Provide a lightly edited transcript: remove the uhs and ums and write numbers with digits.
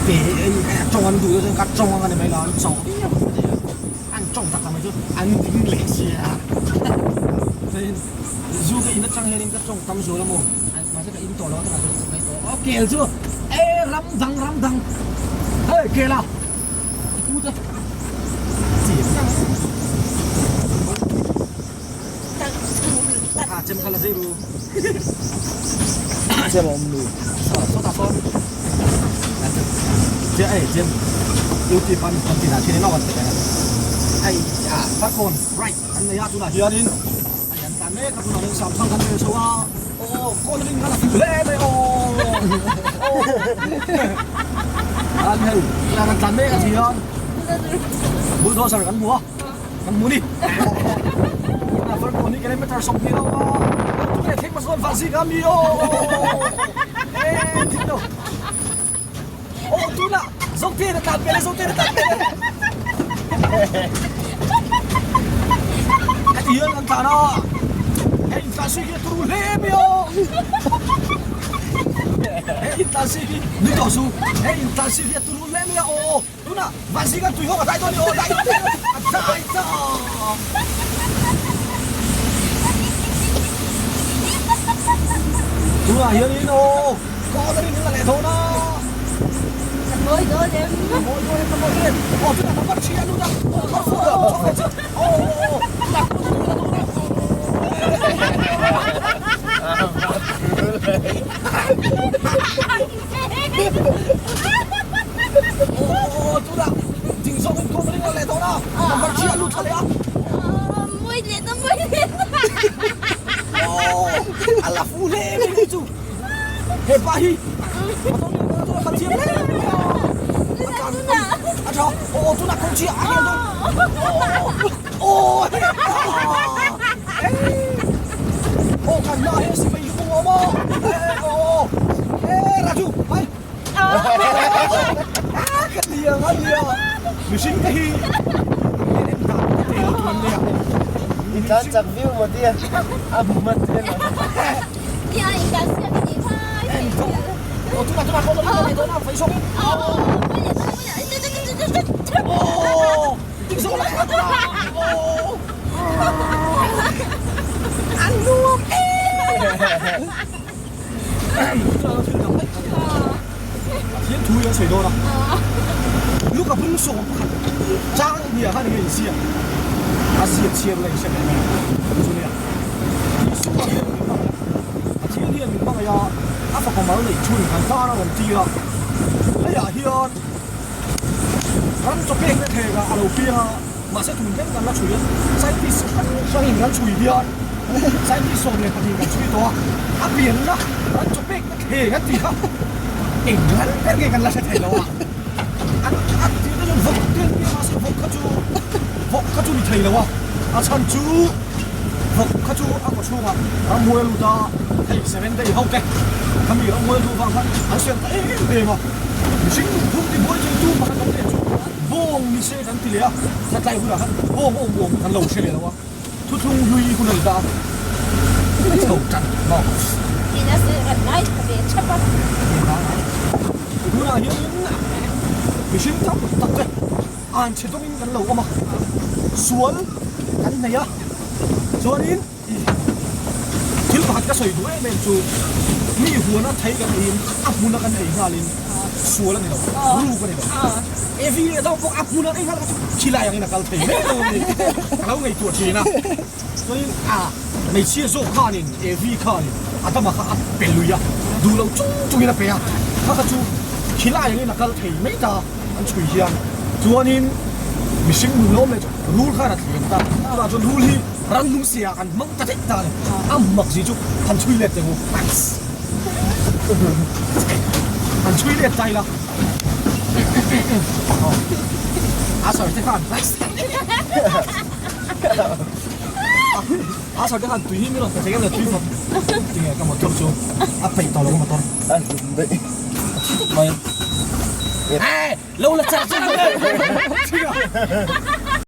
Pe tawng an duh deuh chuan ka tawng ang a ni mai lo, an chawh viau ang a ni a, an tawng tak tak mai chu an ding leh sia chuanin zu ka in atang hianin ka tawng tam zual a maw mahse ka in tawh lo a takah chuan ka ngaih tawh aw kel chu e ram dang ram dang hei kel a i pu te Chem kha la zei ru. Chem a awm nu. Sawtah sawn. Che ei chem YouTube an kan tinah khian in a tel a. Hei a farkawn right an nei a tunah hianin hei an tlan mek a tunah hian samthang kan rel chho a aw kawn ring khan a fuh hle mai aw an hei tunah kan tlan mek a thian bulldozer kan hmu a. Kan hmu ni. A far ko ni kilometer 20 lo a. Tu le thleng masawn fa si ka mi o. Eh thik lo. O tu na zong te na tlan pe le zong te na tlan pe le. A ti hian kan tlan a. Hei in tlan si khi turu hle mi o. Hei in tlan si khi ni to su. Hei in tlan si khi turu hle mi o. Tunah Vanzing an tui hawk a dai dawn ni aw, dai dawn ni a dai ta. Tunah hianin aw corner in la leh dawn a. Ka mawi dawn em? Ka mawi dawn em, ka mawi dawn em. Aw tunah number 3 a lut a. Aw number 4 a chho leh chu. Aw tunah corner in la dawn a. Aw tunah ding zawk in kawm ring leh dawn a number chi a lut thla leh a Mawi leh ta mawi leh ta Aw a la fu hle mai ni chu he pa hi a dawn leh dawn a kal thiam hle mai a a tlan a tha aw tunah kawng chi a hel dawn aw he aw kan na he sipai hi kawng awm a aw eh Raju hai ka liang a nia mihring te hi I tlan chak viau maw tia a hmu hman che lo. Nia in tlan siam i nih phai. Aw tunah tunah kawng a ni dawn a fei sawk in. Aw ding zawk lai kha tunah aw an nuam em. Pathian thu hi an sawi dawn a, Luka bung 11 chang hniah khan enge inziak a ziak chhiar la inhre mai mai ang chu nia. Isua hian min hmangaih a, Pathian hian min hmangaih a, a fapa mal neih chhun kan tan a rawn tir a, leiah hian ram chaw pekna thekah a lo piang a, Mahse tun thleng kan la chhui a, scientist hrang hrangin kan chhui hian scientist 12 kan chhui tawh a, a pianna kan chaw pekna thleng an tih kha eng ran ber nge kan la hre thei lo a, an an tih te chuan vawk te an ti a mahse vawk kha chu vawk kha chu ni thei lo a, a chhan chu vawk kha chu a kaw chhungah ramhuai a lut a, hei seven day ho te khami ramhuai a luh vang khan an siam ta em em a, mihring nunphung tibuai theitu pakhat awm leh chu bawng ni se. Kan ti leh a, thlatlai hunah khan bawng awm awm kan lo hre leh lo a, thuthlung hlui hun a ni ta a, a chho tan maw? Tina se kan ngai tha ve thap a. Tunah hianin mihring tam tak te an chhe dawngin kan lo awm a, sual kan nei a, chuanin Thil pakhat ka sawi duh em em chu mi huana thei kan eiin a hmuna kan ei nghalin sual a ni lo, ruk a ni lo. Evi leh deuh pawh a hmuna an ei nghal kha chu khilai angin a kal thei mai lo a ni. Ka lo ngaihtuah thin a. Chuanin a hmeichhia zawk khanin Evi khanin Adama kha a pe lui a, duh loh chung chungin a pe a, kha kha chu khilai angin a kal thei mai ta an chhui hian. Chuanin mihring nun lawm leh chu rul khan a thleng ta, chutah chuan rul hi Rannung sia kan hmang ta daih ta a ni. A mak zi chu han chhui let teh u. Han chhui let ta ila. A sawi te khan A sawi te khan tui hi mi rawn pe thei em le tui fawp. Tinge ka motor chu a peih tawh lo ka motor. A hlum daih. A thi tawp mai. Lo la char char.